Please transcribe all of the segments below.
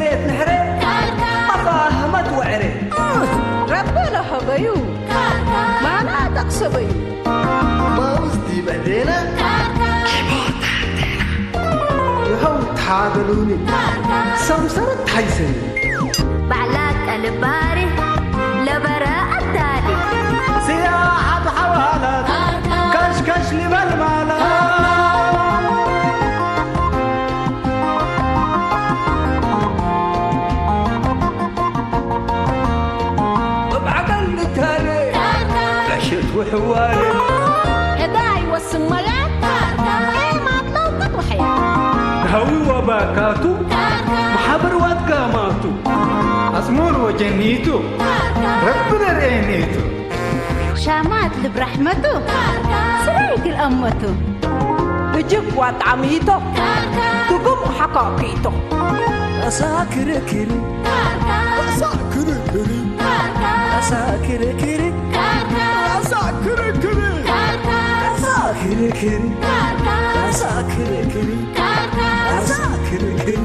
ቤት ንሕረ ኣፋህመት ወዕረ ረበ ለሀበዩ ማና ጠቅሰበዩ ማውዝ ዲበ ዴና ይኸው ታደሉኒ ሰምሰረት ታይሰኒ ባዕላ ቀልባሪ ለበረ ኣዳሊ ስያ ሓብ ሓዋላት ካሽካሽ ሊበል ማላ ብዓቀል ንታረ ዕሸት ውሕዋረ እዳይ ወስመያ ኤማት ለውቀት ወሐያ ሃዊ ወባካቱ ማሕበር ዋትጋማቱ ኣጽሙር ወጀኒቱ ረቢ ነርእየኒቱ ሻማት ልብ ራሕመቱ ስራይ ግል ኣመቱ ብጅብ ዋጣዕሚቶ ትጉም ሓካኪቶ ኣሳ ክርክሪ ኣሳ ክርክሪ ኣሳ ክርክሪ ኣሳ ክርክሪ ኣሳ ክርክሪ ኣሳ ክርክሪ ኣሳ ክርክሪ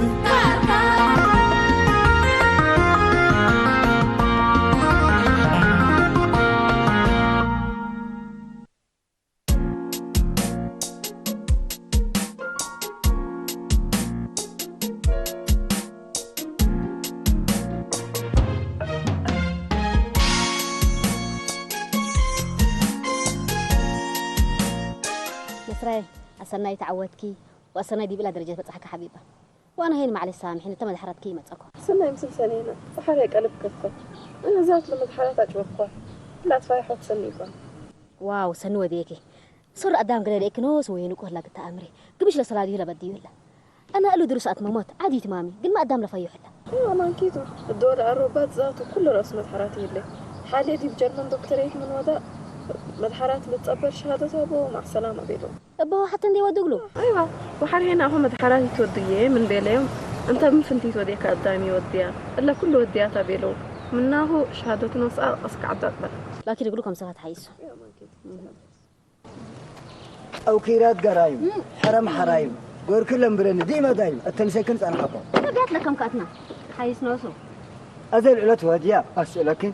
መስራየ ኣሰናይ ተዓወትኪ ወኣሰናይ ዲብላ ደረጃ በጻሕካ ሓቢባ ዋና ሄን ማዕለሽ ሳምሕን እተ መድሓራትኪ ይመጸኮ ሰናይ ምስል ሰኔና ጸሓር የቀልብ ከፍከፍ እነ ዛት ለመድሓራት ኣጭወኳ ላትፋይ ሖት ሰኒኳ ዋው ሰኒ ወዲየኪ ሶር ኣዳም ገለ ደቂ ኖስ ወይ ንቁህ ላግታ ኣምሪ ግብሽ ለሰላዲሁ ለበዲዩ ላ ኣና እሉ ድሩስ ኣትመሞት ዓዲ ትማሚ ግን ማዳም ለፈዩ ሕላ እዋ ማንኪቱ እዶ ለኣሮባት ዛቱ ኩሉ ረእስ መድሓራት ይለ ሓልየ ዲብ ጀርመን ዶክተሬት ምን ወዳ መድሓራት ልጸበር ሸሃደት ኣቦ ማዕሰላማ ቤሎ እባ ሓተ እንዴ ወድግሉ ኣይዋ ወሓር ሄና ኣኹ መድሓራት ይትወድየ ምን ቤለዮም እንተ ምን ፍንቲት ወዴካ ኣዳሚ ወድያ እለ ኩሉ ወድያታ ቤሎ ምናኹ ሸሃደት ኖስኣ ኣስካ ዓዳ ጥበል ላኪ ድግሉ ከም ሰባት ሓይሱ ጠውኪራት ገራዩ ሕረም ሓራዩ ጎርክለን ብረኒ ዲመዳዩ እተምሰክን ጸንሓኮ ተጋት ለከም ካትና ሓይስ ነሱ ኣዘል ዕለት ወዲያ ኣስእለክን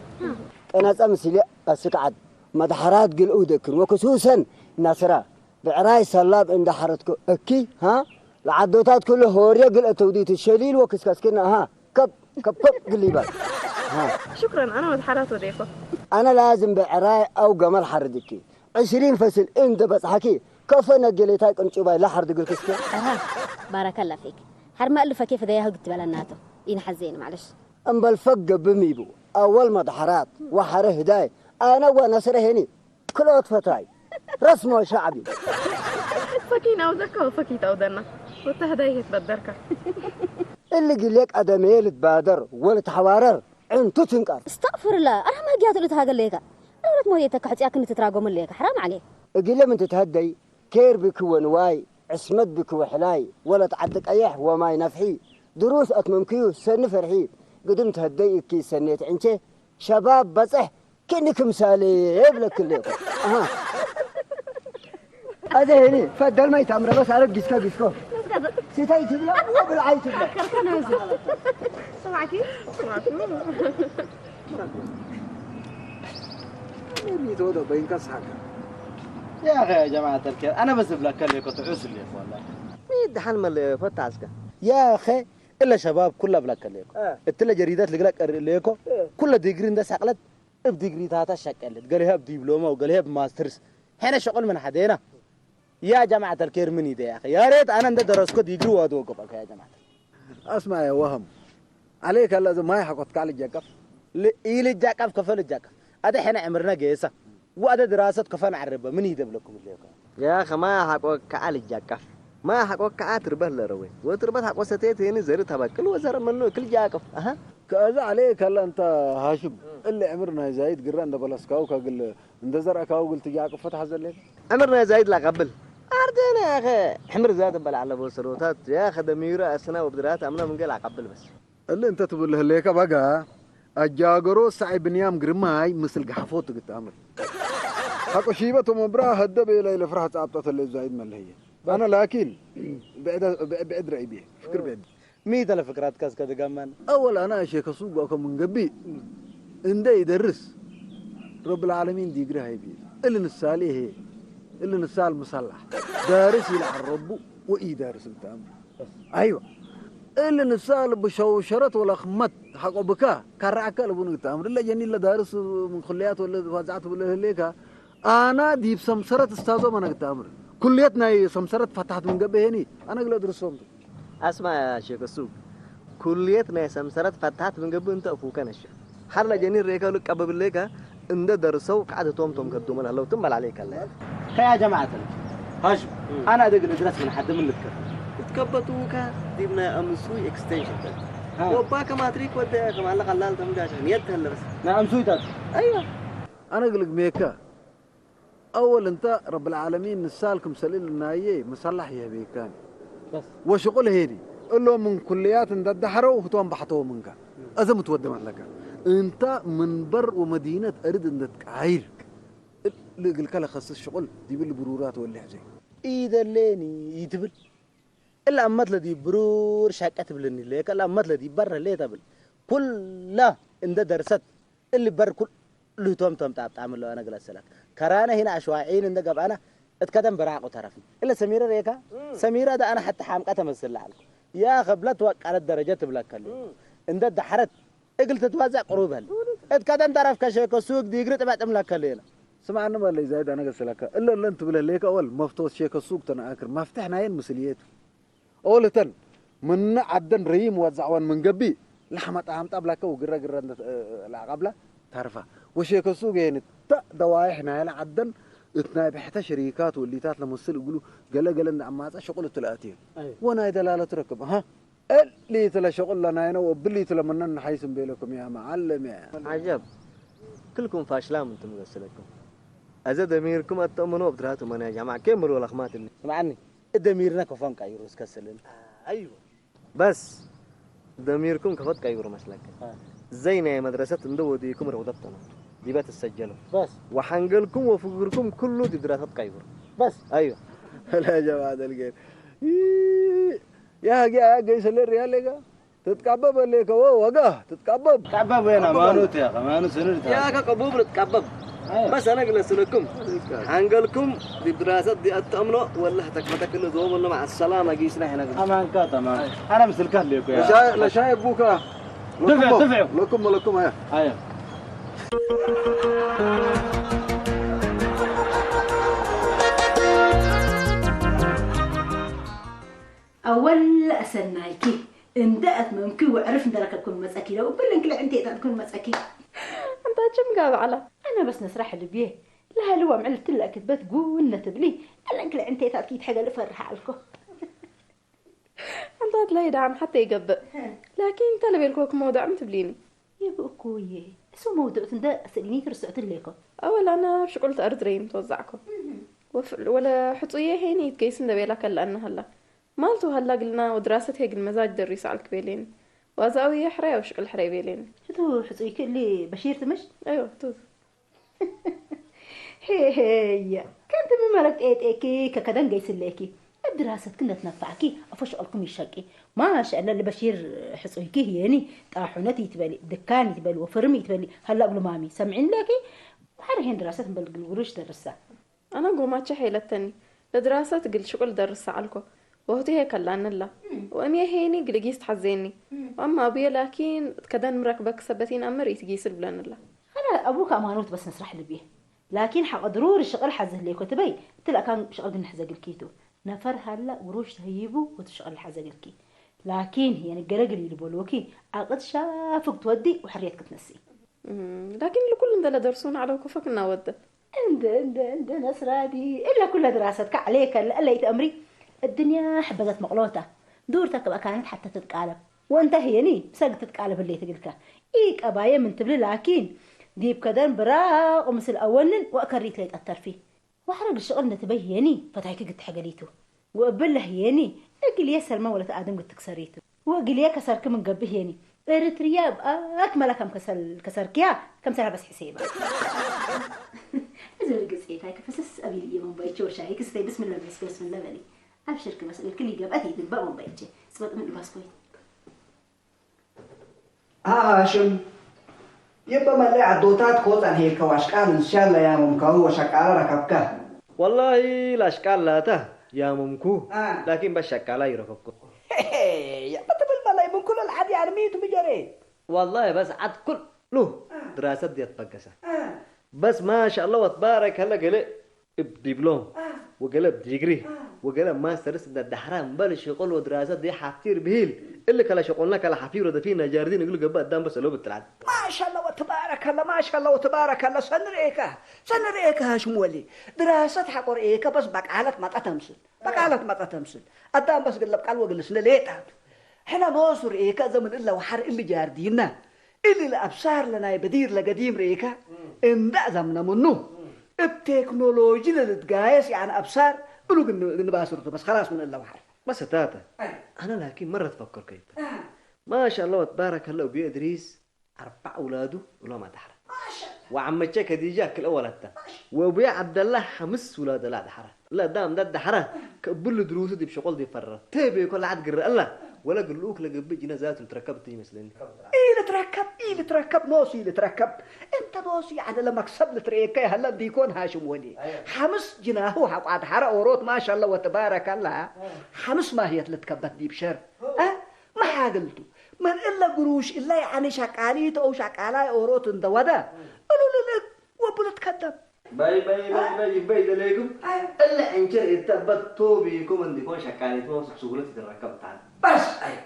ቀናጻ ምስልያ ኣስክዓት መድሓራት ግልኡ ደክን ወክሱሰን ናስራ ብዕራይ ሰላብ እንዳሓረትኮ እኪ ሃ ለዓዶታት ኩሉ ሆርየ ግልአ ተውዲቱ ሸሊል ወክስከስክን ኣሃ ከብ ከብ ከብ ግል ይባል ሃ شكرا أنا መድሓራት ወዴኮ ኣነ ላዝም ብዕራይ ኣው ገመል ሓርድኪ ዕሽሪን ፈስል እንደ በጽሓኪ ከፈ ነጌሌታይ ቅንጩባይ ላሓርድ ግልክስኪ ኣሃ ባረከላ ፊክ ሓርማ እሉ ፈኬ ፍደያሁ ግትበለናቶ ኢንሓዘይን ማዕለሽ እምበል ፈግ ገብም ይቡ ኣወል መድሓራት ወሓረ ህዳይ ኣነ ወነስረ ሄኒ ክልኦት ፈታይ ረስሞ ሻዕቢ ፈኪና ውዘካ ወፈኪት ኣውደና ወተህዳይ ሄት በደርካ እሊ ግሌ ቀደመየ ልትባደር ወልትሓዋረር ዕንቱ ትንቀር استغفر الله ኣረ ማጊያት ሉ ተሃገለየካ እውነት ሞት የተካ ሕጽያክን ትትራጎሙ ለየካ حرام عليك እግለ ምን ትትሀደይ ኬር ብኪ ወንዋይ ዕስመት ብኪ ወሕላይ ወለት ዓዲ ቀየሕ ወማይ ነፍሒ ድሩስ ኣትመምክዩ ሰኒ ፈርሒ ግድም ትሀደይ እኪ ሰኔት ዕንቼ ሸባብ በጽሕ ክኒ ክምሳሌ እብለክን ሌኩ ኣሃ ኣዘ ሄኒ ፈደል ማይ ታምረ በስ ኣረግ ጊስካ ጊስኮ ሲታይ ትብላ ወብልዓይ ትብላ ሚቶ ዶ በይንካ ስሓካ يا أخي يا جماعة الخير أنا بس بلا كليكو تعوس اللي والله مين دحن مال فتاسك يا أخي إلا شباب كلها بلا كليكو آه. التلا جريدات اللي قلق الليكو آه. كل ديجري ده سقلت اب ديجري تاتا شقلت قال هي بدبلومه وقال هي بماسترز حنا شغل من حدينا يا جماعة الخير من يدي يا أخي يا ريت أنا ندرسكو ديجري وادو قبلك يا جماعة اسمع يا وهم عليك الله زي ما يحقق تعال الجقف إلي الجقف كفل الجقف هذا حنا عمرنا قيسة وهذا دراسة كفن عربة من يدبلكم الليكم يا أخي ما حقوك كعال الجقف ما حقوك كعال تربه لروي وتربه حقوك ستيت هنا زر تبكل وزر منه كل جاقف أها ከእዚ ዓለየ ካላ እንታ ሃሽም እለ ዕምር ናይ ዛይድ ግራ እንደ በለስካው ካግል እንደ ዘርአካው ግል ትያቅፎ ተሓዘለካ ዕምር ናይ ዛይድ ላቀብል ኣርደነ ያኸ ዕምር ዛይድ በል ዓለ በሰሎታት ያኸ ደሚሩ ኣስና ወብድራት ኣምና ምንገል ኣቀብል በስ እለ እንተ ትብል ህለየካ ባጋ ኣጃገሮ ሳዒ ብንያም ግርማይ ምስል ጋሕፎ ትግጣምር ሓቆ ሺበቶ መብራ ሀደ ቤላይ ለፍራህ ጻብጦ ተለ ዛይድ መለህየ ኣነ ላኪን ብዕድ ረኢብየ ፍክር ብዕድ ሚተለ ፍቅራትካ እስከ ድገመን። أول أنا أشيك السوق وكم من قبي إن ده يدرس رب العالمين ديقري هاي بيه اللي نسالي هي اللي نسال مصلح دارس يلعن ربه وإي دارس التأمر. أيوة. اللي نسال بشوشرة ولا خمت حقه بكا كرعك لبون التأمر إلا جني إلا دارس من خليات ولا وزعت ولا هليكا. أنا دي بسمسرة استاذه ما نقدر أمر كليتنا هي سمسرة فتحت من قبي هني. أنا قلت درسهم. ኣስማ ሸክ ሱግ ኩልየት ናይ ሰምሰረት ፈታት ምንገብእ እንተ እፉከ ነሽ ሓላ ጀኒ ሬካ ልቀበብሌካ እንደ ደርሰው ቃዕድ ቶም ቶም ከዱመ ለህለው ትመላለይ ከለ ከያ ጀማዓተን ሀሽ ኣና ደግ ንድረስ ምን ሓድ ምን ልትከፍ ትከበቱከ ዲብ ናይ ኣምሱ ኤክስቴንሽን ተን ወባ ከማትሪክ ወደ ከማለ ቀላል ተምጋሽ ንየት ተለበስ ናይ ኣምሱ ይታት ኣይዋ ኣነ ግልግ ሜካ ኣወል እንተ ረብል ዓለሚን ንሳልክም ሰልል ናየ መሳላሕ የህቤካን ወሽቁል ሄዲ እሎም ምን ኩልያት እንደዳሕረው ህቶም ባሕተው ምንካ እዘ ምትወደም ኣለካ እንታ ምንበር ወመዲነት እርድ እንደትቃይር ልእግልካ ለኸስስ ሽቁል ዲብል ብሩራት ወሊሕ ዘይ ኢደሌኒ ይትብል እላ እመት ለዲ ብሩር ሻቀ ትብልኒ ለከ እላ እመት ለዲ በረ ሌ ተብል ኩላ እንደ ደርሰት እሊ በር ኩሉ ህቶም ቶም ጣብጣም ኣለዋ ነግለ ሰላት ከራነ ሂና ኣሽዋዒን እንደ ገብኣና እትከደም ብራቁ ተረፍን እለ ሰሚረ ሬካ ሰሚረ ዳ ኣና ሐታ ሐምቃ ተመስል ለዓልኩ ያ ከብለት ወቃለት ደረጀ ትብለከሉ እንደ ዳሕረት እግል ትትዋዛእ ቅሩብ ህል እትከደም ተረፍ ከሸከ ሱግ ዲግሪ ጥበጥም ለከሉ የለ ስምዓኒ መለይ ዛይድ ኣነ ገስለካ እለ እለን ትብለ ሌካ ወል መፍቶ ሸከ ሱግ ተነኣክር መፍትሕ ናየን ምስልየቱ ኦልተን ምነ ዓደን ረይም ወዛዕወን ምን ገቢ ላሕመጣ ሃምጣ ብላከ ወግረ ግረ ለዓቃብላ ታርፋ ወሸከሱ ገየን ታ ደዋይሕ ናይለ ዓደን እት ናይ ብሕተ ሸሪካት ወሊታት ለመስል እግሉ ገለ ገለ እንደ ኣማጸ ሽቁል እትልኣት እዩ ወናይ ደላለ ትረክብ ሃ እሊ ትለ ሽቁል ለናይነ ወብሊ ትለ ምነን ንሓይስም ቤለኩም ያ መዓለም ያ عجب كلكم فاشلام انتم غسلكم أزا دميركم أتأمنوا أبدراتم أنا يا جماعة كم مروا الأخمات اللي ስምዓኒ እደሚርና ከፎን ቀይሩ እስከ ስልል ኣይወ በስ ደሚርኩም ከፈት ቀይሩ መስለከ ዘይ ናይ መድረሰት እንደ ወዲኩም ረውደት ተነ ዲበት ተሰጀሉ በስ ወሐንገልኩም ወፍግርኩም ኩሉ ዲድራታት ቀይሩ በስ ኣይወ لا يا جماعة الخير يا هاجي يا جاي سلر يا ليغا تتقبب ليك هو وقا تتقبب تعبب وين أمانوت يا أخي أمانوت سنرد يا كقبوب نتقبب بس أنا أقول لكم عنقلكم دي دراسة دي أتأمنوا ولا هتك متك اللي زوم ولا مع السلامة قيسنا هنا أمان كات أمان أنا مثل كهل يكو يا لشاي لشاي أبوك دفع دفع لكم لكم يا أيوه ኣወል ኣሰናይኪ እንደ ኣትመምኪ ወዕርፍ እንደረከብኩም መጸኪ ለው ብልን ክልዕ እንተ የጣጥኩም መጸኪ ኣንታ ጭምጋ ባዕላ ኣነ በስ ነስራሕ ልብየ ለሃልዋ ምዕል ትላእ ክትበት ጉነ ትብሊ ብልን ክልዕ እንተ የጣጥኪ ይትሐገል እፈርሕ ኣልኮ ኣንታ ትላይ ደዓም ሓተ ይገብእ ላኪን እንተ ለቤልኮ ክመውዳዕም ትብሊኒ ይብእኮ እየ እሱ መውድእት እንደ ስእሊኒ ትርስዕት ሌኮ ኣወል ኣነ ኣብ ሽቁል ተእርድረይም ተወዛዕኮ ወፍል ወለ ሕጹየ ሄኒ ይትገይስ እንደ ቤላ ከላ እንሃላ ማልቱ ሃላ ግልና ወድራሰት ሄግል መዛጅ ደሪሱ ዓልክ ቤሌኒ ዋዛዊ ሕራይ ኣብ ሽቅል ሕራይ ቤሌኒ እቱ ሕጹይ ክሊ በሺር ትምሽ ኣይዋ ቱ ሄሄየ ከምቲ ምመረቅ ጤጤኪ ከከደን ገይስሌኪ እብ ድራሰትኪ ነትነፋዕኪ ኣፎ ሽቅልኩም ይሸቂ ማሻ ለሊ በሺር ሕጹይኪ ህየኒ ጣሑነት ይትበሊ ድካን ይትበሊ ወፍርም ይትበሊ ሃላ እብሉ ማሚ ሰምዒን ለኪ ሓደ ሄን ድራሰት እምበል ግልጉሉሽ ደርሳ ኣና ጎማቸ ሄለተኒ ለድራሰት ግል ሽቁል ደርሳ ዓልኮ ወህቱ ሄ ከላንላ ወእም የሄኒ ግልጊስ ተሓዜኒ ወኣማ ኣቡየ ላኪን ከደን ምረክበክ ሰበቲን ኣምር ኢትጊስል ብለንላ ሀላ ኣቡካ ኣማኖት በስ ነስራሕ ልብየ ላኪን ሐቀ ድሩር ሽቅል ሐዝህ ሌኮ ትበይ እትላእካን ሽቅል ግን ሐዘግልኪቱ ነፈር ሀላ ግሩሽ ተህይቡ ወቱ ሽቅል ሐዘግልኪ ላኪን የንገለግል ይልበልወኪ ኣቅድ ሻፍግ ትወዲ ወሕርየት ክትነሲ ላኪን ልኩል እንደለ ደርሱ ናዕለው ኮፈክ እናወደት እንደ እንደ እንደ ነስራዲ እለ ኩለ ድራሰትካ عليك እለ እለ ይትእምሪ الدنيا حبذت مقلوتا دور تكب أكانت حتى تتقالب وانت هيني بسق تتقالب اللي تقلك إي قبايا من تبلي لكن ديب كدن براق ومثل أولن وأكريت ليت الترفي وحرق الشغل نتبهيني فتايك قد حقليتو وقبل له يني اقل يا سلمى ولا آدم قد تكسريتو وقل يا كسرك من قبه يني إريتريا بأك ملا كم كسر كسركيا كم سنة بس حسيبة إذا رقص إيه تايك فسس أبي لي من بايتشو شايك استي بسم الله بس بسم الله بلي أبشرك بس الكل يقبأتي تنبأ من بايتشي سبت من الباسبوي ሃሽም፣ የበመለይ ኣዶታት ኮ ጸንሔልከ ዋሽቃል እንሻላ ያሙምካሁ ወሸቃላ ረከብካ። والله ላሽቃል ላታ ያሙምኩ፣ አ። ላኪን በስ ሸቃላ ይረከብኩ። የበትብል መለይ ምን ኩሉ ልዓድ ያርሚት ምጀሬ። والله በስ ዓድ ኩሉ ድራሰት ዲያት በገሰ። አ። በስ ማሻአላ ወትባረከላ ገለ ብ ዲብሎም፣ አ። ወገለ ብ ዲግሪ፣ አ። ወገለ ብ ማስተርስ እንዳ ዳሕራ እምበል ሽቁል ወድራሰት ዲ ሓፊር ብሂል። እሊ ከለ ሽቁልና ከለ ሓፊር ወደፊ ነጃርዲን እግሉ ገባ ኣዳም በሰሎ ብትላል። ማሻላ ወትባረከላ፣ ማሻላ ወትባረከላ። ሰንርኤካ፣ ሰንርኤካ ሃሽም ወሊ። ድራሰት ሓቆር ኤካ በስ በቃለት መጣ ተምስል። በቃለት መጣ ተምስል። ኣዳም በስ ግለብ ቃል ወግልስ ለሌጣት። ሕና ኖሱ ርኤካ ዘምን እለ ወሓር እሊ ጃርዲና። እሊ ለኣብሳር ለናይ በዲር ለገዲም ርኤካ እንዳ ዘምነ ምኑ። እብ ቴክኖሎጂ ለልትጋየስ ያዕን ኣብሳር እሉ ግን-፣ ግንባስርቱ በስ ከላስ ምን እለ ወሓር። መሰታተ። ኣይ። ኣነ ላኪን መረ ትፈከርኩ ይተ። አ። ማሻላ ወትባረከላ እብዮ እድሪስ ኣርባዕ ውላዱ እሎም ኣዳሕረ። ማሻላ። ወዓመቸ ከዲጃ ክልኤ ወላድታ። ማሻ። ወቡያ ዓብደላ ሓምስ ውላድ ኣላ ኣዳሕረ። ለዳም ዳዳሕረ ከብሉ ድሩሱ ዲብ ሸቆል ዲብ ፈረረ። ተቤኮ ለዓድ ግረ ኣላ። ወለ ግልኡክ ለገብእ ጅነ ዛቱ ልትረከብ እት ይመስለኒ። ኢልትረከብ፣ ኢልትረከብ፣ ኖሱ ኢልትረከብ። እንተ ኖሱ ያዕኒ ለመክሰብ ልትረኤከ ያህለ እንዲኮን ሃሽም ወሊ። ኣየ። ሓምስ ጅናሁ ሓቋ ኣድሓረ ኦሮት ማሻላ ወትባረከላ። ኣየ። ሓምስ ማህየት ልትከበት ዲብ ሸር። ኦ። አ? መሓግልቱ። ምን እለ ግሩሽ እለ ያዕኒ ሸቃሊት ኦ ሸቃላይ ኦሮት እንተ ወደ። እሉ ልልክ ወብሉ ትከደም። በይ፣ በይ፣ በይ፣ በይ፣ ይበይ ደለይኩም። ኣይ። እለ ዕንችር እተበት ቶቢኩም እንዲኮን ሸቃሊት ወስሕስቡለት ይትረከብ ታን። በስ፣ ኣይ።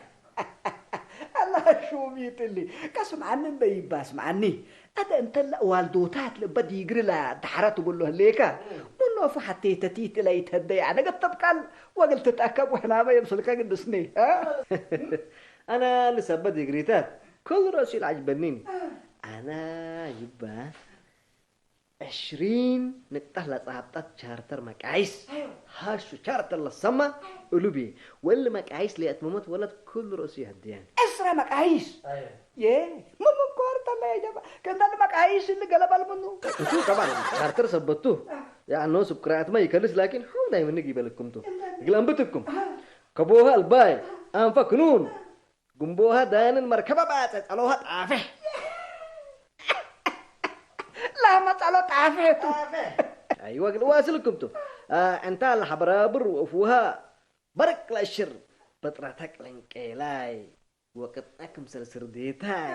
ኣላ ሹም ይጥሊ። ቀስምዓኒ እምበይ ይባ ስምዓኒ። ኣደ እንተለ ዋልዶታት ልበ ዲግሪ ላ ዳሕረ ትብሎ ህሌካ። እም። ሙኖ ፈሓቴ ተቲት ለይተደ ያዕነ ገተብቃል ወግል ትትኣከብ ወሕናመ የምስልከ ግድስኒ። አ? ኣና ንሰበ ዲግሪታት ኩሉ ረእሱ ኢልዓጅበኒኒ። አ። ኣና ይባ ዕሽሪን ንቅጣት ለጸሃብጣት ቻርተር መቃይስ። ኣይዋ። ሃሹ ቻርተር ለሰማ እሉቢ። ወል መቃይስ ለየትመመት ወለት ኩሉ ርእሱ ይህድያን። ዕስራ መቃይስ። ኣይዋ። የ፣ ምምኮር ተለ ያ ጀማ። ከንዳል መቃይስ እሊ ገለበል ምኑ። እቱ ከማን ቻርተር ሰበቱ። ያ ኖ ስብ ቅራኣት ማ ይከልስ ላኪን ሑ ናይ ምንግ ይበልኩምቱ። እግል ኣንብትኩም። ከቦሃ ኣልባይ፣ ኣንፈ ክኑን። ጉምቦሃ ዳንን መርከባ ባጸ ጸሎሃ ጣፈ። ላማ ጸሎ ጣፈ ቱ። ኣይዋ፣ ግን ዋስልኩም ቱ። አ፣ እንታ ለሐበራብር ወእፉሃ በርቅ ለእሽር በጥራታ ቅለንቄላይ ወቅጥና ክምሰል ስርዴታይ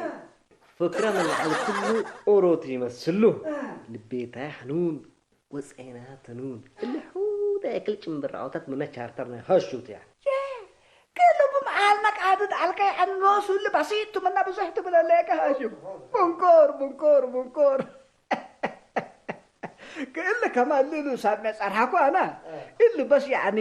ፍክረ መላዕል ኩሉ ኦሮት ይመስሉ። ልቤታይ ሕኑን ወፀይና ተኑን እሊ ሑዳ እክል ጭምብራዖታት ምነ ቻርተር ናይ ሀሹት ያ። የ፣ ክሉ ብመዓል መቃድድ ኣልከይ ኣኖሱ እሊ በሲቱ ምነ ብዙሕ ትብለለየ ከሃሹ። ሙንኮር፣ ሙንኮር፣ ሙንኮር። ክእሊ ከማን ልሉ ሳብ መጸርሃኩ ኣና። እሊ በስ ያዕኒ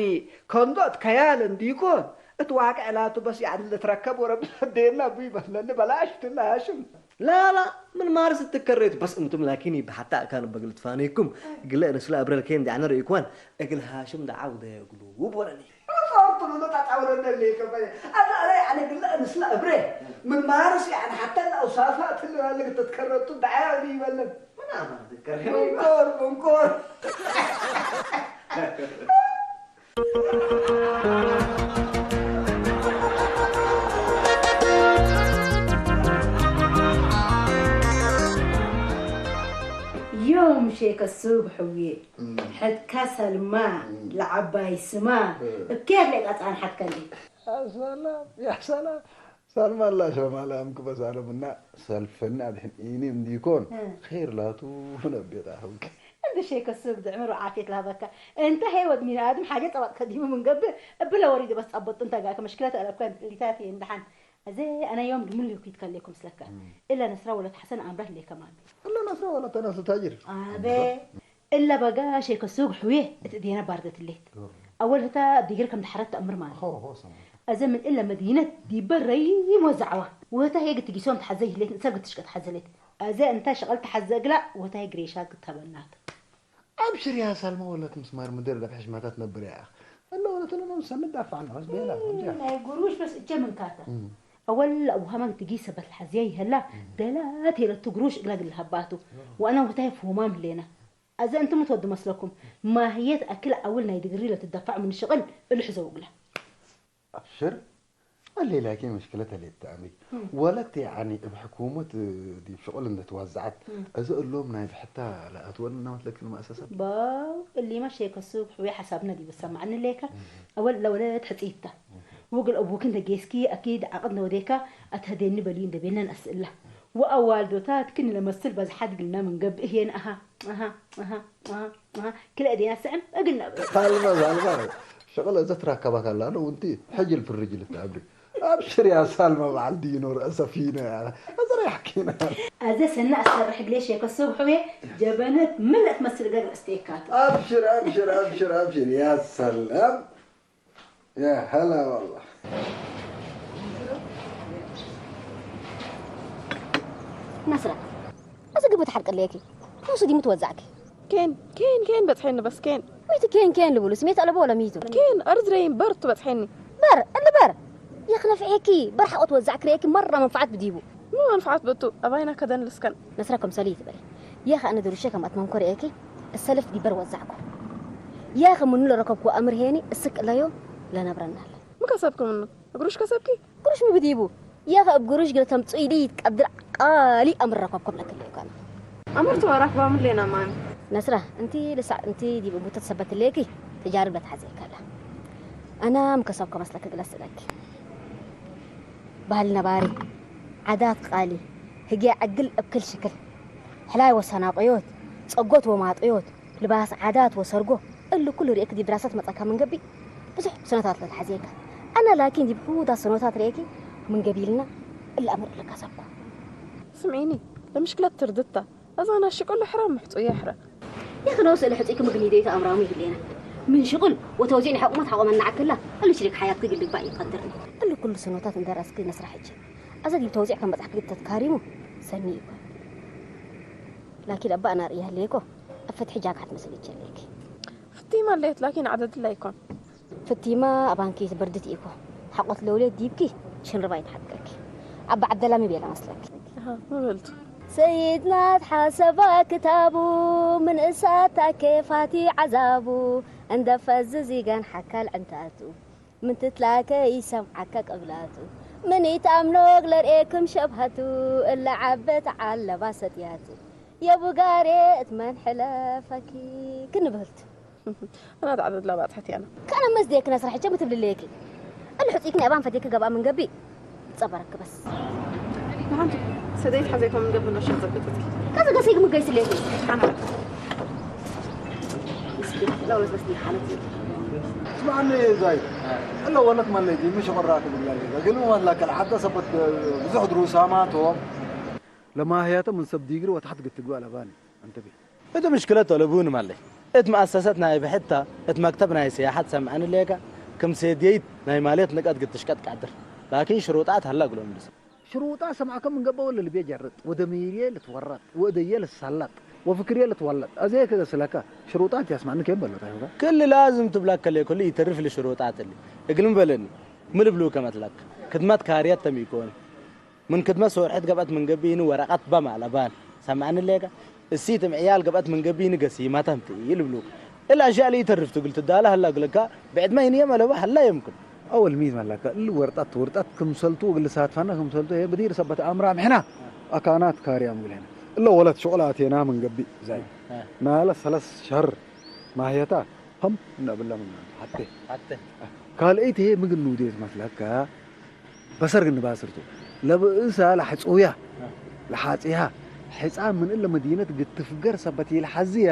ከንዶት ከያል እንዲኮን። እት ዋቅዕ ላቱ በስ ያዕኒ ልትረከብ ወረብ ደና ቡይ በለኒ በላሽ ትላ ሃሽም። ላላ ምን ማርስ ትከሬቱ በስ እንቱም ላኪን ይብሓታ ኣካን በግል ትፋኔኩም። ግለ ንስላ እብረል ከይን ዳዕነ ርእይኩዋን እግል ሃሽም ዳዓው ደግሉ ውቦረኒ። ሶርቱ ብሎ ታጣውረነ ለይከበ። ኣዛ ኣረ ያዕኒ ግለ ንስላ እብረ ምን ማርስ ያዕኒ ሓታ ላው ሳፋ ትልዋለ ትትከረቱ ዳዓው ይበለን። ምን ኣማ ትከሬ። ሙንኮር፣ ሙንኮር። ዮም ሼከ ሱብ ሕውዬ፣ እም። ሕትካ ሰልማ፣ እም። ለዓባይ ስማ፣ እ። እብኬር ሌቃ ጻን ሓትከሊ። ያ ሰላም፣ ያ ሰላም። ሰልማ ላሽ ለማላም ክበሳለምና ሰልፈኒ ኣድሕን ኢኒ እንዲኮን እ። ኸይር ላቱ ነቤት ኣህውክ። እንደ ሼከ ሱብ ድዕምር ወዓፊየት ለሃበካ። እንተ ሄወት ሚን ኣድም ሓጀ ጸባጥ ከዲሙ ምን ገብእ እብለ ወሪደ በስ ጸበጡ እንተ ጋከ መሽክለት ኣለብካ ሊታት እየ እንደሓን። እዚ ኣነ ዮም ድምን ልኩ ይትከለኩም ስለካ። እም። እለ ነስራ ወለት ሓሰን ኣምራት ሌከ ማሉ። እለ ነስራ ወለት ተነስ ታጅር። ኣበ። እለ በጋ ሼከ ሱግ ሕውየ እቲ ዴና ባርደት ሌት። ኦ። ኣወል ህታ ዲግር ከም ተሓረት ተእምር ማሉ። ሆ፣ ሆ፣ ሰማ። ኣዘ ምን እለ መዲነት ዲበ ረይም ወዛዕዋ። ወህታ ሄግ ትጊሶም ተሓዘ ይህሌት ንሰብ ግትሽቀ ተሓዘሌት። ኣዘ እንታ ሸቐል ተሓዘ እግላ ወህታ ሄግ ሬሻ ግተበናት። ኣብሽር ያ ሳልማ ወለት ምስማር ምድር ለብ ሕሽመታት ነብር ያ። እለ ወለት ለነም ሰምድ ዳፋዕ ነው። በላ፣ እንዲያ። ናይ ጉሩሽ በስ እጀ ምንካታ። እም። ኣወል ኣውሃማን ትጊ ሰበት ለሓዝያ ይህላ፣ እም። ደላት የለቱ ጉሩሽ እግላ ግል ሃባቱ። እም። ወኣና ወታይ ፍሁማም ህሌና። ኣዘ እንቱም ትወዱ መስለኩም፣ ማህየት ኣክል ኣውል ናይ ድግሪ ለትደፋዕ ምን ሽቕል እልሕ ዘውግላ። ኣብሽር፣ ሌላኪ ምሽክለት ሌት ተኣምሪ ወለት ያኒ እብ ሕኩመት ዲብ ሽቕል እንደተዋዘዐት እዚ እሎም ናይ ብሕታ ለኣትወን እናመትለክ ንማእሰሰት። ባው እሊማ ሸከሱ ብሕውያ ሓሳብና ዲበ ሰማዕኒ ሌካ። ኣወል ለወለት ሕጽይታ ወግል ኣቡክ እንደ ጌስኪ ኣኪድ ዓቕድ ነወዴካ ኣትህደኒ በልዩ እንደ ቤልና ንኣስእላ ወኣዋልዶታት ክን ለመስል በዝሓት ግልና ምንገብእ ህየን ኣሃ ኣሃ ኣሃ ኣሃ ኣሃ ክልኤ ዴና ስዕም እግልና በል። ሳልማ ሳልማ ሸቕለ ዘትራከባ ካላ ነው ውንቲ ሕጅል ፍርጅል ተኣብሪ። ኣብሽር ያ ሳልማ በዓል ዲኖ ርእሰ ፊነ ያለ እዝራ ያሕኪነ። ኣዘ ሰና ኣሰርሕ ግሌ ሸከ ሶብሑ ጀበነት ምልእት መስል ገር እስቴካት። ኣብሽር ኣብሽር ኣብሽር ኣብሽር ያ ሰላም ያ ሀላ والله። ናስራ እዚ ግብት ሓቂ ኣለኪ። ንሱ ዲሙ ትወዛዕኪ። ኬን ኬን ኬን በጽሐኒ በስ ኬን። ሚቱ ኬን ኬን ልብሉ ስሜት ኣለቦ ወላ ሚቱ። ኬን ኣርዝረይ በር ትበጽሐኒ። በር እሊ በር يا خنف عيكي برح أطوى زعكريكي مرة منفعت بديبو. ما منفعت بتو أباينا كدن لسكن. نسركم سليت بلي. يا خ أنا دروشة كم أتمنكر عيكي السلف دي بر وزعكو. يا خ منو لركبكو أمر هيني السك لا يوم لا نبرنا. ما كسبكم منه قروش كسبكي. قروش مبديبو. يا خ بقروش قلت هم تسويدي قدر قالي أمر ركبكم لكل يوم كان. ኣምርቱ ኣራክባ ምሌና ማን። ነስራ እንቲ ልሳዕ እንቲ ዲብ እቡተት ሰበት ሌኪ ተጃርብ ለትሓዘ ይካላ ኣና ምከሰብከ መስለክ ግለስ ለኪ ባህል ነባሪ ዓዳት ቃሊ ህግያ ዕግል እብክል ሽክል ሕላይ ወሰናቆዮት ጸጎት ወማጦዮት ልባስ ዓዳት ወሰርጎ እሉ ኩሉ ርእክ ዲብ ድራሰት መጸካ ምንገቢ ብዙሕ ስኖታት ለትሓዘ ይካል ኣና ላኪን ዲብ ሁዳ ስኖታት ርእኪ ምንገቢ ኢልና እላ ኣምር ለካ ሰብኩ ስምዒኒ ለምሽክለት ትርድታ እዛ ናይ ሽቁል ሕረ ምሕጹ የሕረ። يا خنوس اللي حتيك مغني ديت أمرامي هلينا من شغل وتوزيع حكومة حقوم النعكلة اللي شريك حياتك اللي باقي قدرني اللي كل سنوات ندرس كل نسرح حجي أزا دي توزيع كان بتحكي تتكاريمو سني يبا لكن أبا أنا ريها ليكو أفت حجاك حتمسلي تشليك فتي ما ليت لكن عدد لا يكون ፍቲማ ኣባንኪ በርድቲ ኢኮ ሓቆት ለውሌት ዲብኪ ሽንርባ ይትሓትከኪ ኣባ ዓብደላ ምቤላ መስለኪ ምብልቱ ሰይድና ትሓሰባ ክታቡ ምንእሳት ኣኬፋቲ ዓዛቡ እንደ ፈዝዝ ይገን ሓካል ዕንታቱ ምንትትላከ ይሰምዓካ ቅብላቱ ምን ይትኣምኖ ግለርኤክም ሸብሃቱ እለ ዓበት ዓለባ ሰጥያቱ የቡጋሬ እትመን ሕለፈኪ ክንብህልቱ أنا تعدد لا بعد حتي أنا كان مز ديك ناس راح يجيبوا تبلي ليكي اللي حطيك نعبان فديك قبل من قبي تصبرك بس فهمت سديت حزيكم من قبل نشر زبطتك كذا قصيك من قيس ليكي أنا مسكين لا بس بس دي حالتي اسمعني يا زايد الا ولك ما لقيتي مش غراك بالله قالوا والله كالعاده سبت بزحد روسامات لما هي من سب ديجري وتحت قلت تقول اباني انتبه እት ምሽክለት ኦለቡን ማለይ። እት መአሰሰት ናይ ብሕታ እት መክተብ ናይ ስያሐት ሰምዐኒ ሌከ ክም ሴድየይት ናይ ማሌት ንቀት ግትሽቀጥ ቀድር ላኪን ሽሩጣት ሀላ እግሎም ልሰ። ሽሩጣ ሰምዐከ ምን ገብአ ወለ ልቤ ጀርጥ ወደሚርየ ልትወረጥ ወእደየ ልትሰለጥ ወፍክርየ ልትወለጥ አዜ ክገስለከ ሽሩጣት ያስማዕኒ ኬን በሎ ታይሁጋ። ክል ላዝም ትብለከ ሌኮ እሊ ኢተርፍ እሊ ሽሩጣት እሊ እግልሚ በለኒ ምን ልብልከ መትለክ ክድመት ካርየት ተም ኢኮን ምን ክድመ ሶርሕት ገብአት ምን ገቢኒ ወረቀት በም አለባን ሰምዐኒ ሌከ እሲትም ዕያል ገብአት ምን ገቢኒ ገሲመተም ትይ ልብሉክ እላ አሽያእ ለኢተርፍ ትግል ትዳለ ሀላ እግልካ ብዕድመ ይንየም አለባ ሀላ የምክን። አወል ሚት መለከ እሊ ወርጠት ወርጠት ክምሰልቱ እግል ሳትፈነ ክምሰልቱ ህዬ ብዲር ሰበት አምራም ሕና አካናት ካርያም እግል ሕነ እለ ወለት ሽቁል አቴና ምን ገቢእ ዛይ ናለ ሰለስ ሸህር ማህየታ ሀም እነብለ ምን ሐቴ ካልአይት ህዬ ምግል ንውዴት መስለከ በሰርግ ንባስርቱ ለብእሳ ለሐጽውያ ለሓጽያ ሕጻን ምን እለ መዲነት ግትፍገር ሰበት ይልሐዝያ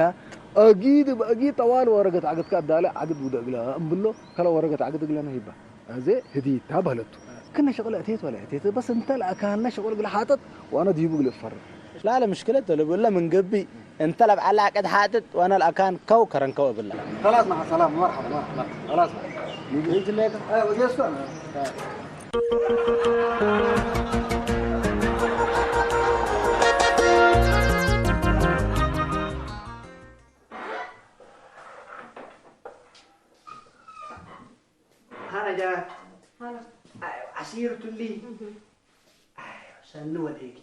አጊድ እብ አጊድ ጠዋል ወረገት ዓግድካ አዳለ ዓግድ ውደ እግለ እምብሎ ከለ ወረገት ዓግድ እግለነ ሂባ አዜ ህዲታ በህለቱ ክነ ሸቅለ እቴት ወለ እቴት በስ እንተ ለአካነ ሸቅል እግለ ሓጥጥ ወአነ ዲቡ እግል እፈርግ ላለ ምሽክለት ተልብለ ምን ገብእ እንተ ለብዓላ ቅድ ሓጥጥ ወአነ ለአካን ከው ከረንከው እብላ። خلاص مع السلامة مرحبا مرحبا خلاص نجي نجي ليك ايوه يا استاذ هلا جات هلا عسير تلي ايوه سنو وديكي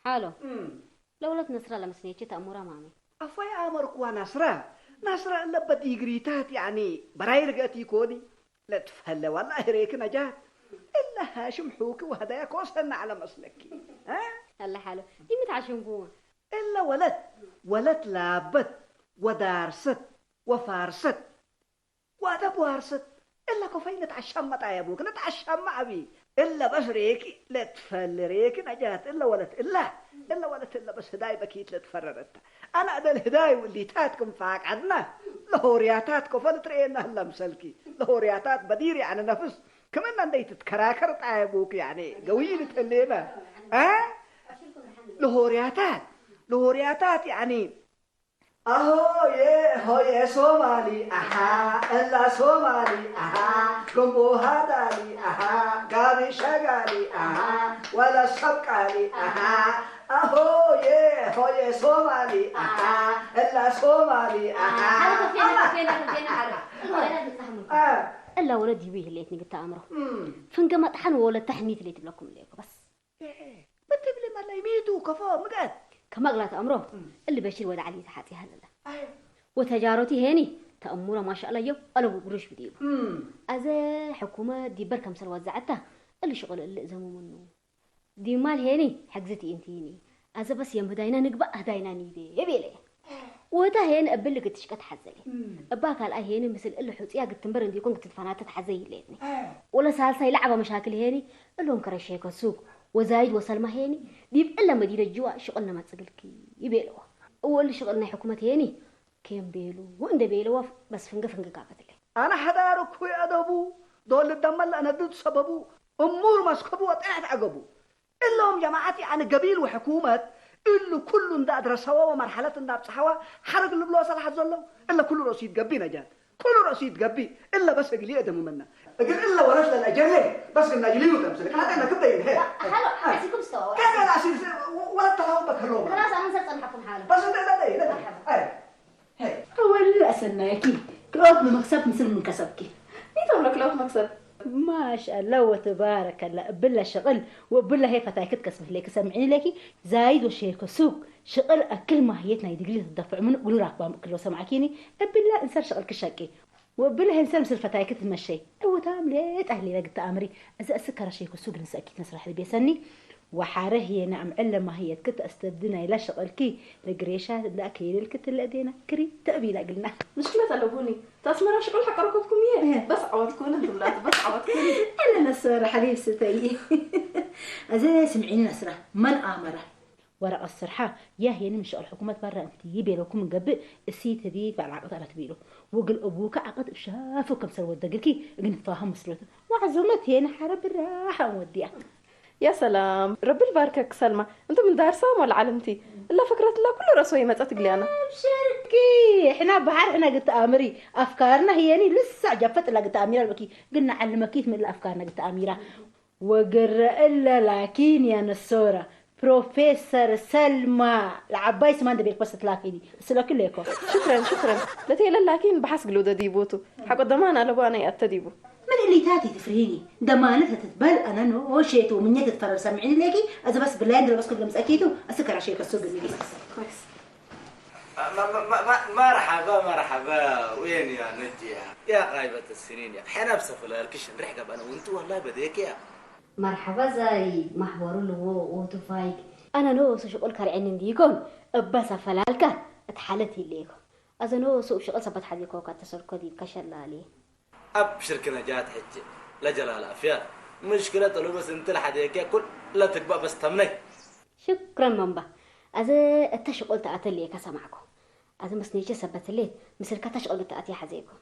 ሓሎ ለውለት ነስራ ለመስኔቼ ተእሙራ ማሚ። ኣፎይ ኣመርኩዋ ናስራ ናስራ እለ በዲግሪታት ያኒ በራይ ርገእቲ ኮኒ። ለትፈለ ዋላ ህሬክ ነጃት እለ ሃሽም ሑኪ ወህዳያ ኮሰና ዓለ መስለኪ። እ? ኣላ ሓሎ ዲምት ዓሽምኩ እለ ወለት ወለት ላበት ወዳርሰት ወፋርሰት ወአደብ ዋርሰት እለ ኮፈይ ነትዓሻማ ጣየቡክ ነትዓሻማ አቢ እለ በስ ሬኪ ለትፈል ሬኪ ነጃት እለ ወለት እላ እለ ወለት እለ በስ ህዳይ በኪት ለትፈረረታ አና እደል ህዳይ ውሊታት ክም ፋቃድና ለሆርያታት ኮፈ ልትርእየና ህላ ምሰልኪ ለሆርያታት በዲር ያዕኒ ነፍስ ክምና እንደይ ትትከራከር ጣየቡክ ያዕኒ ገውይ ልትህሌና አ ለሆርያታት ለሆርያታት ያዕኒ ኣሆ የሆየ ሶማሊ ኣሃ እላ ሶማሊ ኣሃ ገንቦ ሃዳሊ ኣሃ ጋቢ ሸጋሊ ኣሃ ዋላ ሰብቃሊ ኣሃ ኣሆ የሆየ ሶማሊ ኣሃ እላ ሶማሊ ኣሃ እላ ወለድ ይቡ ይህሌት ንግታ ኣምሮ ፍንገ መጥሓን ወለድ ተሕኒት ሌት ብለኩም ሌኮ በስ ብትብሊ መለይ ሚቱ ከፎ ምገት ከማግላት ኣምሮ እሊ በሽር ወደ ዓሊ ተሓጺ ሃለላ ወተጃሮቲ ሄኒ ተእሙሮ ማሻአላ ዮም አለቡ ጉሩሽ ብዲቡ ኣዘ ሕኩመት ዲበር ከምሰል ወዛዕታ እሊ ሽቅል እሊ እዘሙ ምኑ ዲማል ሄኒ ሕግዝቲ ኢንቲኒ ኣዘ በስ የም ህዳይና ንግባእ ህዳይና ኒቤ የቤለ ወታ ሄን እብል ግትሽቀት ሓዘለ እባ ካልኣ ሄን ምስል እል ሑጽያ ግትንበር እንዲኮን ግትትፈናተት ሓዘ ይሌትኒ ወለ ሳልሳይ ለዓባ መሻክል ሄኒ እሎም ከረሸ ከሱግ ወዛይድ ወሰልማ ሄኒ ዲብ እለ መዲነ ጅዋ ሽቅል ነመጽግልኪ ይቤለዋ እወል ሽቅል ናይ ሕኩመት ሄኒ ኬም ቤሉ እንደ ቤለዋ በስ ፍንገ ፍንገ ጋበትለ ኣነ ሓዳር እኩይ ኣደቡ ዶል ደመል ኣነድድ ሰበቡ እሙር መስከቡ ወጠያት ኣገቡ እሎም ጀማዓት ያዕኒ ገቢል ወሕኩመት እሉ ኩሉ እንዳ ኣድረሰዋ ወመርሓለት እንዳ ኣብጽሓዋ ሓረግ ልብሎ ሰላሓት ዘሎ እለ ኩሉ ረእሱ ይትገቢ ነጃት ኩሉ ረእሱ ይትገቢ እለ በስ እግሊ እደምመና እግል እለ ወረት ለልአጀለ በስ ግና ጅልዩ ተምስል ካተ ነክበይን ሄ ሓሎ ሓሲኩም ዝተዋወ ከዛ ላሲ ወረት ተላውበ ከሎ ራስ ኣንሰር ጸንሐኩም ሓሎ በስ እንደ ለደይ ለደይ أول أسناكي كلوت مكسب مثل من كسبكي إيه تملك لوت مكسب ማሻአላ ወተባረከላ እብላ ሸቕል ወብላ ሄ ፈታይክት ከስብህ ሌኪ ሰምዒኒ ሌኪ ዛይድ ወሸየከ ሱቅ ሽቕል ኣክል ማህየት ናይ ድግሊ ትደፍዕ ምን እግሉ ራክባ ምእክሎ ሰምዓኪኒ እብላ እንሰር ሽቕል ክሸቂ ወብላ ሄንሰር ምስል ፈታይክት ትመሸይ እውታም ሌጣ ህሌለ ግታ ኣምሪ እዚ እስከረ ሸይከ ሱቅ ንሰኪት መስራሕ ልቤሰኒ وحاره هي نعم علة ما هي تكت أستبدنا إلى شغلكي لقريشة لا كيل الكتلة دينا كري تأبي لا قلنا مشكلة تلقوني تاسمرا شغل حق ركبكم يه بس عوضكون انتم لا بس عوضكون أنا نصر حبيب ستي أزا سمعيني نصرة من آمرة ورق السرحة يا هي من شغل حكومة برا أنت يبي لكم قبل السي تبي فعل عقد على تبيله وقل أبوك عقد بشافه كم سر ودقلكي قلت فاهم مسلوت وعزومة هنا حرب الراحة وديها يا سلام ربي الباركك سلمى انت من دار سام ولا علمتي الا فكرة لا كل راسه يمت تقلي انا أبشركي احنا بحر احنا قلت امري افكارنا هي يعني لسه جفت لا قلت اميره البكي قلنا علمكيت من الافكارنا قلت اميره وقر الا لكن يا نصوره بروفيسور سلمى العباي سمان دبيك بس تلاقيني سلوك ليكو شكرا شكرا لتي لكن بحس قلو ديبوتو حق ضمان على بو انا يأتديبو من اللي تاتي تفريني دمانة تتبال انا نو شيتو من يتتفرر سمعيني ليكي اذا بس بالله اندر بس كل مسأكيتو اسكر عشان كسوق الميليس كويس مرحبا مرحبا وين يا نجية يا غايبة السنين يا حين أبسف الكشن رح قبل أنا وأنت والله بديك يا مرحبا زي محور الو وتفايك أنا نو سو شغل كارعين ديكون أبسا فلالكا اتحالت يليكو أذا نو سو شغل سبت حديكو كاتسركو دي كشلالي أبشر كنا جات حجة لا جلال أفيا مشكلة طلوب بس انت لحد هيك كل لا تقبع بس تمني شكرا ممبا أذا التشغل تأتلي كسمعكو أذا مسنيجة سبتلي مثل كتشغل تأتي حزيكو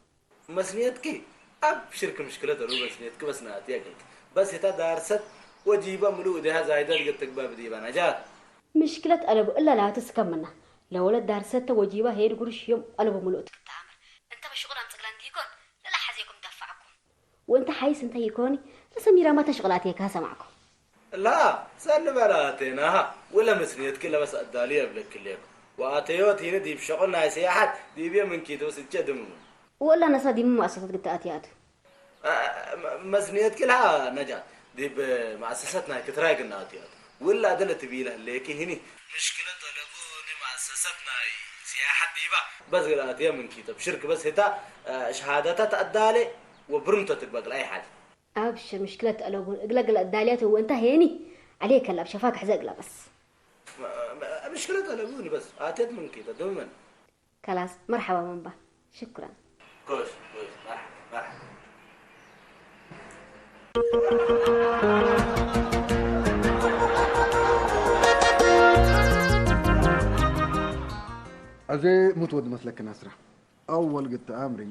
مسنيتكي أبشر كمشكلة طلوب مسنيتك بس نأتي أكلت بس هتا دارست وجيبة ملو ديها زايدة لقد تقبع بديبا نجات ምሽክለት ኣለቡ እላ ላቱ ስከምና ለወለት ዳርሰተ ወጂባ ሄድ ጉርሽ ዮም ኣለቡ ምሉእ ትክተኣምር እንተ በሽቑል ኣምፅግለን ዲኮን ለላ ሓዜኩም ደፋዕኩም ወእንተ ሓይስ እንተ ይኮኒ ተሰሚራ ማተ ሽቕል ኣትየካ ሰማዕኩም ላ ሰኒ በላቴናሃ ወለ ምስንየትኪ ለበስ ኣዳሊ የብለክሌኩ ወኣተዮ ቲኒ ዲብ ሸቑል ናይ ስያሓት ዲብየ ምንኪ ተወስጀ ድምሙ ወላ ነሳ ዲሙ ማእሰሰት ግተኣትያቱ መስንየትኪ ለሃ ነጃት ዲብ መኣሰሰት ናይ ክትራይ ግናትያት ውላ ደለ ትቢለ ህሌኪ ህኒ ምሽክለ ጠለቡ ንመኣሰሰት ናይ ሲያሐት ዲባ በስ ግላትየ ምንኪ ተብሽርክ በስ ህታ ሸሃዳታ ተኣዳሌ وبرمتو تقبق لا أي حاجة. أبشر، مشكلة ألوغون إقلا قلا داليات وانت هيني. عليك الله بشفاك حزق لا بس. مشكلة ألوغون بس. آتيت من كده دومن. خلاص، مرحبا منبا. شكرا. كويس، كويس. مرحبا، مرحبا. أزي متود مثلك نصرة. أول قلت أمري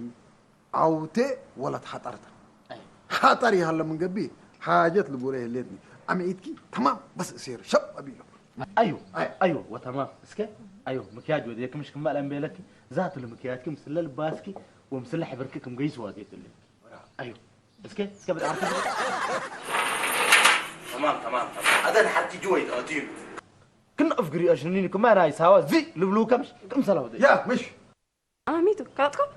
عوتي ولا تحطرت. حطري هلا من قبي حاجات لبوري هليتني. عم عيدكي تمام بس سير شب أبيله. أيوه أيوه وتمام اسكي. أيوه مكياج وديك مش كمال أم بيلك. ذات المكياج كم سلة لباسكي ومسلة حبركي كم قيس واجيت اللي. أيوه اسكي اسكي بدي أعرف. تمام تمام تمام. هذا حتى جوي تغطيله. كن أفقري أشنيني كمان هاي ساوا زي لبلو كمش كم سلاو دي. يا مش ኣሚቱ ካላጥኩም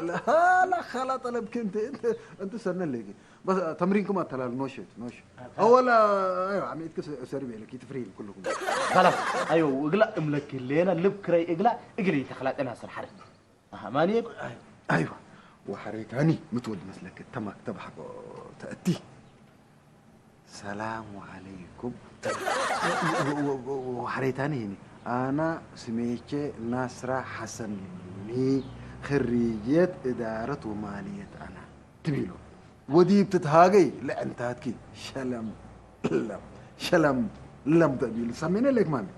لا لا خلا طلبك انت انت انت سنة ليكي بس تمرينكم اتلال نوشت نوش اولا ايوه عم يتكس سربي لك يتفرين كلكم خلاص ايوه وقلا املك لينا لب كري اقلا اقلي تخلاتنا سر حرب اها ماني ايوه وحريت هني متود مثلك تمك تبحق تاتي سلام عليكم وحريتاني هنا أنا سميتي نصرة حسن خريجة إدارة ومالية أنا تبيلو ودي بتتهاجي لأنتاتكي شلم لم شلم لم تبيلو سمينا لك مامي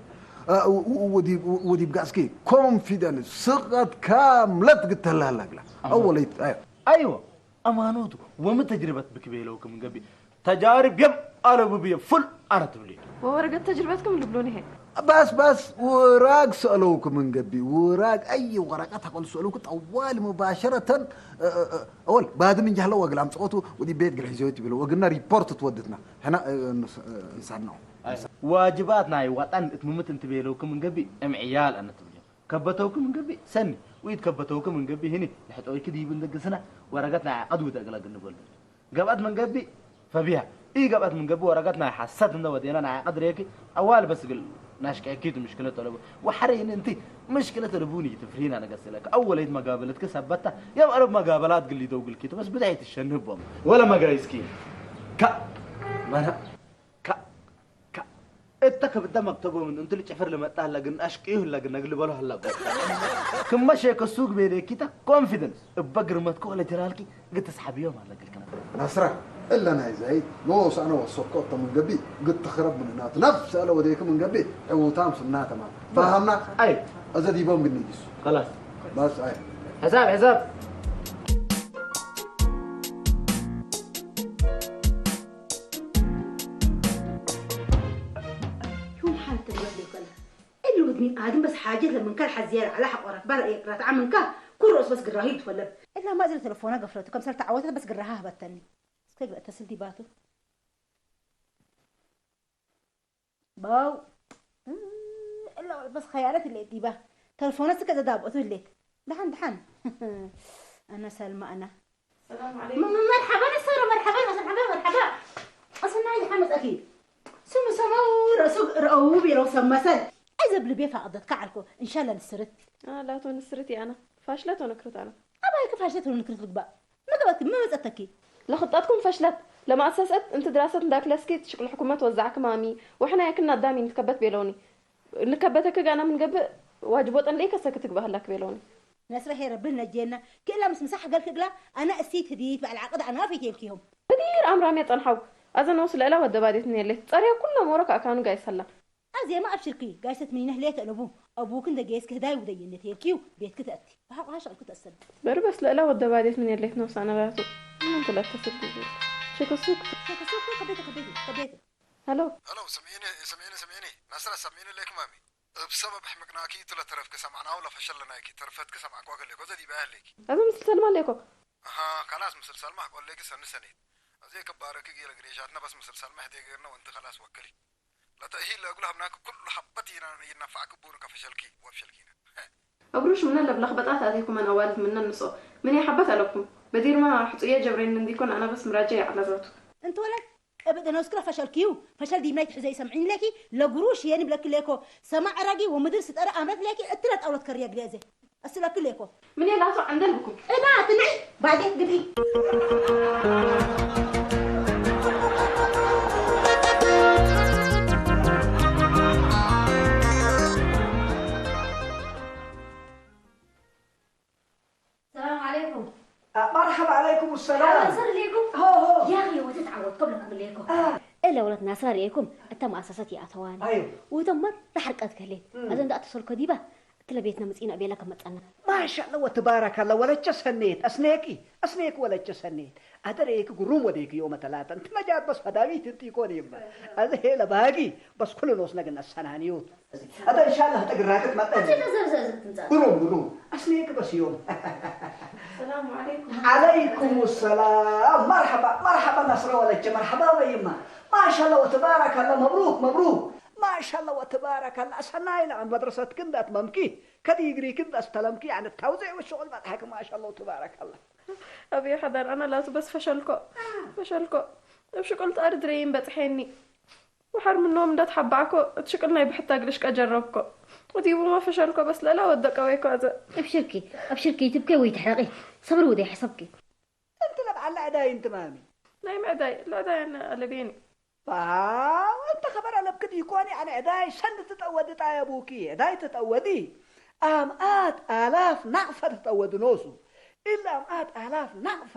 ودي ودي بقاسكي confidence ثقة كاملة قلت لها لك لا أول أيوة ኣማኖቱ ወሚ ተጅርበት ብክቤለውክም እንገቢ ተጃርብ የም ኣለቡ ብየ ፉል ኣረ ትብሊ ወወረገት ተጅርበትኩም ልብሉን ይሄ بس بس وراق سألوكم من قبي وراق أي ورقة تقول سألوك طوال مباشرة أول بعد من جهلوا وقلام صوتو ودي بيت قل حزيوت بلو وقلنا ريبورت تودتنا هنا إنسان نو واجبات ناي وطن اتممت انت بيلوكم من قبي ام عيال انا تبلي ከበተውኪ ምንገቢ ሰኒ ውይት ከበተውኪ ምንገቢ ህኒ ልሕጠወይኪ ድይብ እንደግስና ወረቀት ናይ ዓቐድ ውደ እግላ ግንበሉ ገባት መንገቢ ፈቢያ ኢ ገባት ምንገቢ ወረቀት ናይ ሓሰት እንደ ወዴና ናይ ዓቐድ ሬኪ ኣዋል በስግል ናሽቀኪት ምሽክለ ተለቡ ወሐረ ይን እንቲ ምሽክለ ተለቡኒ ትፍሪና ነገር ስለክ ኣወለይት መጋበለትክ ሰበታ የም ኣረብ መጋበላት ግሊ ደውግልኪት በስ ብዳይ ትሸንቦም ወለ መጋይስኪ ካ ማና ካ ካ እተ ከብዳ መክተቦምን እንት ልጭፍር ልመጣ ህላ ግን ኣሽቅዩ ህላ ግን ነግልበሎ ህላ ጎ ክመ ሼከ ሱግ ቤሌኪታ ኮንፊደንስ እበ ግርመትኮ ወለ ጀራልኪ ግትስሓብዮም ኣለግልክና ናስራ እለ ናይ ዛይድ ኖስ ኣነ ወሰኮ እተ ምንገቢ ግትኽረብ ምንናቱ ነፍስ ኣለ ወደይክ ምንገቢ ዕውታም ስናተማ ፈሃምና ኣይ እዘ ዲቦም ግን ይዲሱ خلاص بس ኣይ ሕሳብ ሕሳብ يوم حالة الوحدة وكلا اللي ودني آدم بس حاجة لما كان حزيار على حق ورا كبار إيه رات عم كان كل رأس بس قراهي يتولد إلا ما زال تلفونه قفلته كم سنة تعوتت بس قراها هبتني سكيك بقى تسل دي باتو باو إلا بس خيالات اللي دي باه تلفونه سكة داب أتو الليت دحن دحن أنا سلمى أنا السلام عليكم. مرحبا نصارى، مرحبا، مرحبا، مرحبا. أصلنا عندي حمد أكيد. سم سمو رأسو رأوبي لو سمسل. أي زبل بيه فاقدت كعلكو، إن شاء الله نسرت. آه لا تو نسرتي أنا. فاشلة تو نكرت أنا. أبا هيك فاشلة تو نكرت لك بقى. ما قبلت ما مزقتكي. لخطتكم فشلت. لما أسست أنت دراسة داك لسكي تشكل حكومة توزعك مامي. وإحنا ياكلنا الدامي نتكبت بيلوني. ንከበተኪ ጋና ምንገብእ ዋጅቦ ጠንለይ ከሰክትግባህላክ ቤሎኒ። ነስረ ሄረ ብህ ነጄና ክእላ ምስ ምሳሕ ገልክ እግላ ኣነ እሲት ህዲት በዕል ዓቅድ ኣና ፈይቴልክዮም። ብዲር ኣምራም የጸንሓው ኣዘነው ስለእላ ወደባዴት ንየሌት ጸርያ ኩላ ሞሮ ከኣካኑ ጋይሰላ። ኣዜማ ኣብሽርኪ ጋይሰት ምኒነህ ሌት እለቡ ኣቡክን ደጌስክ ህዳይ ውደየነት የልክዩ ቤትክ ተእቲ በሓቋሃ ሸቅልክ ተእሰብ። በርበስ ለእላ ወደባዴት ንየሌት ነውሳ ነባያቱ ምንትለተስብ ሸክሱክ ሸክሱክ ከቤት ከቤት ከቤት هلو. هلو، سمعيني، سمعيني، سمعيني. نصرة، سمعيني ليك مامي. بسبب حمقناكي تلا ترفك سمعناه ولا فشلناكي، ترفتك سمعك وقال لك، وزدي بقى لك. هذا مسلسل ما ليكو. ها، خلاص مسلسل ما أقول لك سنة سنة. أزيك بارك جيل قريشاتنا بس مسلسل ما حد يقرنا وأنت خلاص وكلي. لا تأهيل أقول هم ناك كل حبتي ينفعك بونك فشلكي وفشلكينا. أبروش من اللبلخ بطاطا هذه كمان أوالد من النصو. من يحبت لكم. بدير ما حطية جبرين من ديكون أنا بس مراجعة على ذاته. أنت ولا أبدا أنا أذكر فشل كيو فشل دي منايت حزي سمعين لكي لقروش يعني بلك ليكو سمع رقي ومدر ستارة أمرت لكي اتلت أولاد كريا قليزة أسلك ليكو من يلا أسوأ عند لكم إلا تنعي ባጀት ግዲ። ሰላም ዓለይኩም። መርሓባ ዓለይኩም ሰላም። ሰር ሌኩም። ሆ ሆ። ያኺ ወተት ዓወት ከብለኩም ሌኩም። እለ ወለት ናስራ ሌኩም። እተ ማእሳሰት ይኣተዋን። ኣዮ። ውቶም መር ተሐርቀት ከሌት። ኣዘን ዳእተ ሰልኮ ዲባ። እትለ ቤትና ምጽኢና ቤላ ከመጸና። ማሻላ ወተባረካላ ወለቸ ሰኔት ኣስኔኪ። ኣስኔኪ ወለቸ ሰኔት። ኣደረየኪ ጉሩም ወዴኪ ዮመ ተላተን። ትመጃት በስ ፈዳቢት እንት ይኮን ይባ። ኣዘ ሄለ ባጊ በስ ኩሉ ኖስ ነገን ኣሰናንዮት። ኣታ ኢንሻላህ ተግራግጥ መጠን። ኣቲ ተዘርዘር ዝትንጻ። ብሩም፣ ብሩም። ኣስኔክ በስዮም። ሰላም ዓለይኩም። ዓለይኩም ሰላም። መርሐባ፣ መርሐባ ናስረ ወለቸ፣ መርሐባ በይማ። ማሻላ ወተባረካላ፣ መብሩክ፣ መብሩክ። ማሻላ ወተባረካላ። ሰናይ ንዓም መድረሰትክ እንዳትመምኪ፣ ከዲግሪክ እንዳስተለምኪ፣ ያኒ ታውዘ ወሽቁል በጣሐክ ማሻላ ወተባረካላ። ኣብየ ሓዳር ኣና ላቱ በስ ፈሸልኮ፣ ፈሸልኮ። እብ ሽቁል ጣሪ ድረይን በጽሐኒ። ወሐር ምኖም እንዳተሐባዕኮ፣ እት ሽቅል ናይ ብሕታ ግልሽቀ ጀረብኮ። እት ይቡማ ፈሸልኮ፣ በስ ለላ ወደቀ ወይኮ ኣዘ። እብሽርኪ፣ እብሽርኪ፣ ትብኬ ወይ ትሕረቂ። ሰብሪ ውደይ ሕሰብኪ። እንቲ ለብዓል ዕዳይ እንቲ ማሚ። ናይ ምዕዳይ፣ ለዕዳይ ኣነ ኣለቤኒ። ባው፣ እንተ ኸበር ኣለብክድ ይኮኒ ኣነ ዕዳይ ሰንድ ትጠወዲ ጣየቡኪ፣ ዕዳይ ትጠወዲ። ኣምኣት ኣላፍ ናቕፈ ትጠወዲ ኖሱ። ኢላ ኣምኣት ኣላፍ ናቕፋ፣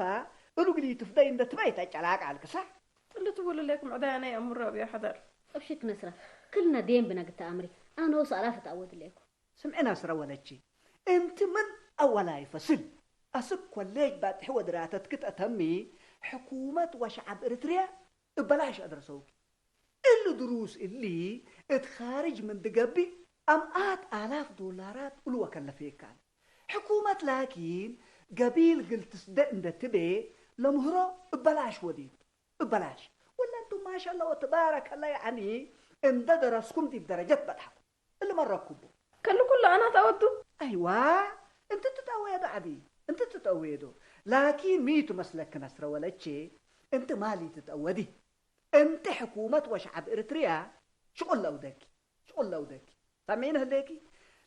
እሉ ግሊ ትፍደይ እንደ ትበይ ተጨላቅ ኣልክሳ። ጥልት ውልሌኩም ዕዳያና የእምሮ ኣብዮ ሓዳር። እብሽክ ነስራ፣ ክልና ደየን ብናግታ ኣምሪ፣ ኣነ ወሱ ኣላፍ እተኣወድ ሌኩ። ስምዒ ናስራ ወለቺ፣ እንቲ ምን ኣወላይ ፈስል፣ ኣስክ ኮሌጅ ባጥሒ ወድራተትክ ተተሚ፣ ሕኩመት ወሸዓብ እርትርያ እበላሽ ኣድረሰውኪ። እሊ ድሩስ እሊ እት ኻርጅ ምን ድገቢእ ኣምኣት ኣላፍ ዶላራት እሉ ወከለፌካን። ሕኩመት ላኪን ገቢል ግል ትስደ እንደ ትቤ ለምህሮ እበላሽ ወዲቱ። እበላሽ። ወላ እንቱም ማሻላ ወተባረከላ ያኒ እንደ ደረስኩም ዲብ ደረጀት በጽሐኩም። እሊ መረኩቡ። ከሉ ኩሉ ኣና ተወዱ። ኣይዋ፣ እንት ትጠወየ ዶ ዓቢ፣ እንት ትጠወየ ዶ። ላኪን ሚቱ መስለክ ነስረ ወለቼ፣ እንት ማሊ ትጠወዲ። እንቲ ሕኩመት ወሸዓብ እርትርያ ሽቁል ለውደኪ፣ ሽቁል ለውደኪ። ሰሚዕኒ ህሌኪ?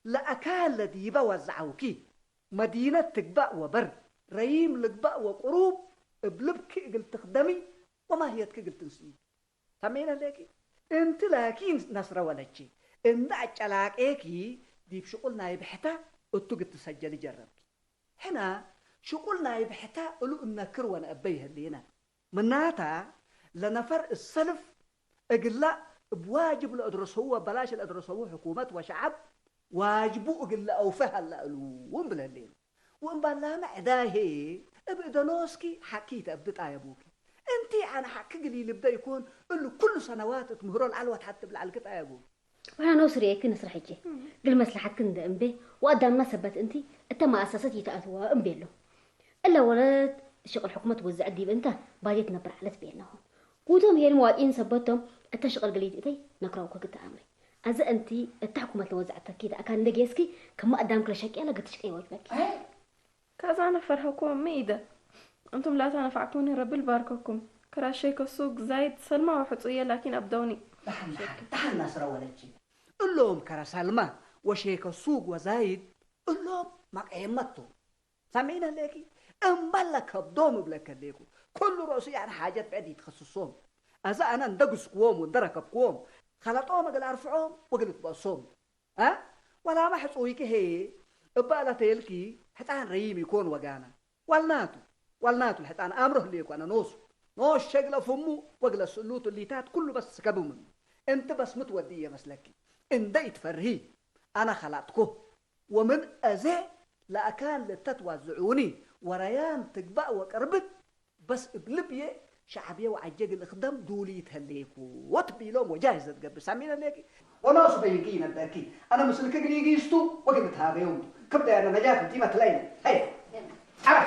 ለአካል ለዲበ ወዘዐውኪ፣ መዲነት ትግባእ ወበር፣ ረይም ልግባእ ወቅሩብ፣ እብ ልብኪ እግል ትክደሚ ወማህየትኪ እግል ትንስኢ። ሰሚዕኒ ህሌኪ? እንቲ ላኪን ነስረ ወለቺ፣ እንደ አጨላቄኪ ዲብ ሽቁል ናይ ብሕታ እቱ ግትሰጀሊ ጀረብኪ። ሕና ሽቁል ናይ ብሕታ እሉ እነክር ወነአበይ ህሌና። ምናታ ለነፈር እሰልፍ እግላ እብ ዋጅብ ለአድረሰዉ ወበላሽ ለአድረሰዉ ሕኩመት ወሸዓብ ዋጅቡ እግለ አውፈ ሀላ እሉ እምብል ህሌና። ወእምባላመ ዕዳይ ሄ እብ እደ ኖስኪ ሐኪ ተእብድ ጣየቡኪ። እንቲ አነ ሐኪ ግሊ ልብደ ይኮን እሉ ኩሉ ሰነዋት እት ምህሮ ለዐልወት ሐቲ እብ ለዐልኪ ጣየቡኪ። ወሐና ኖስ ርኤኪ ንስራሕ እቼ። ግል መስለሓትክን እንደ እምቤ ወአዳምና ሰበት እንቲ እተ መአሰሰት ይተአትወ እምቤ ኣሎ። እለ ወለት ሽቅል ሕኩመት ወዘዐ ዲብ እንተ ባጀት ነብር ዐለት ቤለሆም። ጉቶም ሄልም ዋጢን ሰበቶም እተ ሽቅል ግሊት እተይ ነክረው ከግተ አምሪ። አዘ እንቲ እተ ሕኩመት ለወዘዐ ተኪት አካን እንደ ጌስኪ ከመ አዳምክ ለሸቅያ ለግትሽቀይ ወጅበኪ። ከዛ ነፈር ሀኮ ምኢደ። እንቱም ላታ ነፋዕኩኒ ረብል ባርከኩም። ከራሸይ ከሱ ግዛይት ሰልማ ወሕጹየ ላኪን አብደውኒ። ደሓን፣ ደሓን፣ ደሓን ናስራ ወለቺ። እሎም ከረ ሰልማ ወሼከ ሱግ ወዛይድ እሎም መቀየመቶ። ሰሚዕነ ሌኪ? እምበለ ከብዶም እብለከ ሌኩ። ኩሉ ርእሱ ያነ ሓጀት ብዕድ ይትኸስሶም። እዛ ኣነ እንደ ግስክዎም ወእንደ ረከብክዎም፣ ኸለጦም እግል ኣርፍዖም ወእግል እትበእሶም። አ? ወላመ ሕጹይኪ ሄ እበ ለተየልኪ ሕጻን ረዪም ኢኮን ወጋና። ዋልናቱ፣ ዋልናቱ ለሕጻን አምሮ ህሌኩ አነ ኖሱ። ኖሽ ሸግለ ፍሙ ወግለ ስእሉቱ እሊታት ኩሉ በስ ስከብምኑ። እንቲ በስምት ወዲ እየ መስለኪ። እንደ ኢትፈርሂ አነ ኸላጥኮ። ወምን አዜ ለአካን ለተትዋዝዑኒ ወረያን ትግባእ ወቅርብት በስ እብ ልብዬ ሸዕብየ ወዐጀ እግል እክደም ዱልይት ህሌኩ ወትቢሎም ወጃሂዝ ዘትገብር ሳሚነ ሌኪ። ወኖሱ በይጊ ይነደኪ። አነ ምስልኪ እግል ኢጊስቱ ወእግል እትሃበዮም። ክብደ ያነ ነጃት እንቲመ ትለይነ። ሀይ። ዐረ።